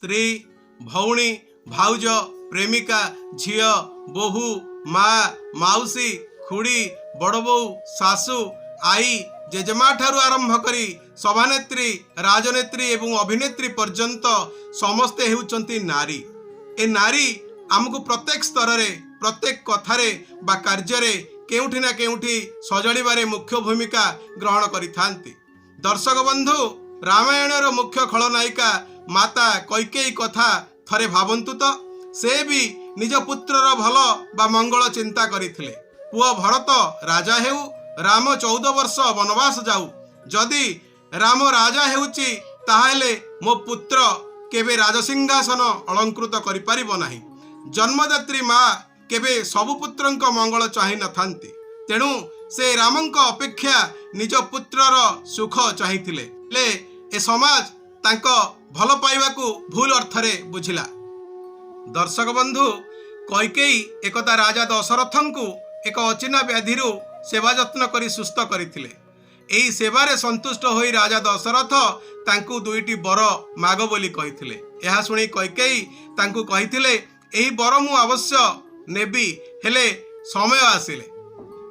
ସ୍ତ୍ରୀ, ଭଉଣୀ, ଭାଉଜ, ପ୍ରେମିକା, ଝିଅ, ବୋହୂ, ମା, ମାଉସୀ, ଖୁଡ଼ି, ବଡ଼ବୋଉ, ଶାଶୁ, ଆଈ, ଜେଜେମା ଠାରୁ ଆରମ୍ଭ କରି ସଭାନେତ୍ରୀ, ରାଜନେତ୍ରୀ ଏବଂ ଅଭିନେତ୍ରୀ ପର୍ଯ୍ୟନ୍ତ ସମସ୍ତେ ହେଉଛନ୍ତି ନାରୀ। ଏ ନାରୀ ଆମକୁ ପ୍ରତ୍ୟେକ ସ୍ତରରେ, ପ୍ରତ୍ୟେକ କଥାରେ ବା କାର୍ଯ୍ୟରେ କେଉଁଠି ନା କେଉଁଠି ସଜାଡ଼ିବାରେ ମୁଖ୍ୟ ଭୂମିକା ଗ୍ରହଣ କରିଥାନ୍ତି। ଦର୍ଶକ ବନ୍ଧୁ, ରାମାୟଣର ମୁଖ୍ୟ ଖଳନାୟିକା ମାତା କୈକେୟୀ କଥା ଥରେ ଭାବନ୍ତୁ ତ। ସେ ବି ନିଜ ପୁତ୍ରର ଭଲ ବା ମଙ୍ଗଳ ଚିନ୍ତା କରିଥିଲେ। ପୁଅ ଭରତ ରାଜା ହେଉ, ରାମ 14 ବର୍ଷ ବନବାସ ଯାଉ, ଯଦି ରାମ ରାଜା ହେଉଛି, ତାହେଲେ ମୋ ପୁତ୍ର କେବେ ରାଜସିଂହାସନ ଅଳଙ୍କୃତ କରିପାରିବ ନାହିଁ। ଜନ୍ମଦାତ୍ରୀ ମା କେବେ ସବୁ ପୁତ୍ରଙ୍କ ମଙ୍ଗଳ ଚାହିଁ ନଥାନ୍ତି। ତେଣୁ ସେ ରାମଙ୍କ ଅପେକ୍ଷା ନିଜ ପୁତ୍ରର ସୁଖ ଚାହିଁଥିଲେ। ହେଲେ ଏ ସମାଜ ତାଙ୍କ ଭଲ ପାଇବାକୁ ଭୁଲ ଅର୍ଥରେ ବୁଝିଲା। ଦର୍ଶକ ବନ୍ଧୁ, କୈକେୟୀ ଏକଦା ରାଜା ଦଶରଥଙ୍କୁ ଏକ ଅଚିହ୍ନା ବ୍ୟାଧିରୁ ସେବା ଯତ୍ନ କରି ସୁସ୍ଥ କରିଥିଲେ। ଏହି ସେବାରେ ସନ୍ତୁଷ୍ଟ ହୋଇ ରାଜା ଦଶରଥ ତାଙ୍କୁ ଦୁଇଟି ବର ମାଗ ବୋଲି କହିଥିଲେ। ଏହା ଶୁଣି କୈକେୟୀ ତାଙ୍କୁ କହିଥିଲେ, "ଏହି ବର ମୁଁ ଅବଶ୍ୟ ନେବି, ହେଲେ ସମୟ ଆସିଲେ।"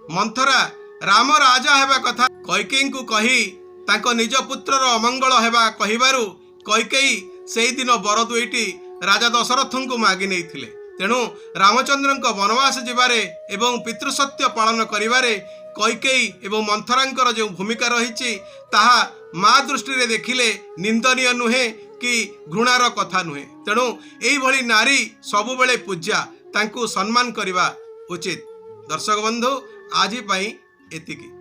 ମନ୍ଥରା ରାମ ରାଜା ହେବା କଥା କୈକେୟୀଙ୍କୁ କହି ତାଙ୍କ ନିଜ ପୁତ୍ରର ଅମଙ୍ଗଳ ହେବା କହିବାରୁ କୈକେୟୀ ସେଇଦିନ ବର ଦୁଇଟି ରାଜା ଦଶରଥଙ୍କୁ ମାଗି ନେଇଥିଲେ। ତେଣୁ ରାମଚନ୍ଦ୍ରଙ୍କ ବନବାସ ଯିବାରେ ଏବଂ ପିତୃସତ୍ୟ ପାଳନ କରିବାରେ କୈକେୟୀ ଏବଂ ମନ୍ଥରାଙ୍କର ଯେଉଁ ଭୂମିକା ରହିଛି, ତାହା ମା ଦୃଷ୍ଟିରେ ଦେଖିଲେ ନିନ୍ଦନୀୟ ନୁହେଁ କି ଘୃଣାର କଥା ନୁହେଁ। ତେଣୁ ଏଇଭଳି ନାରୀ ସବୁବେଳେ ପୂଜ୍ୟା, ତାଙ୍କୁ ସମ୍ମାନ କରିବା ଉଚିତ। ଦର୍ଶକ ବନ୍ଧୁ, ଆଜି ପାଇଁ ଏତିକି।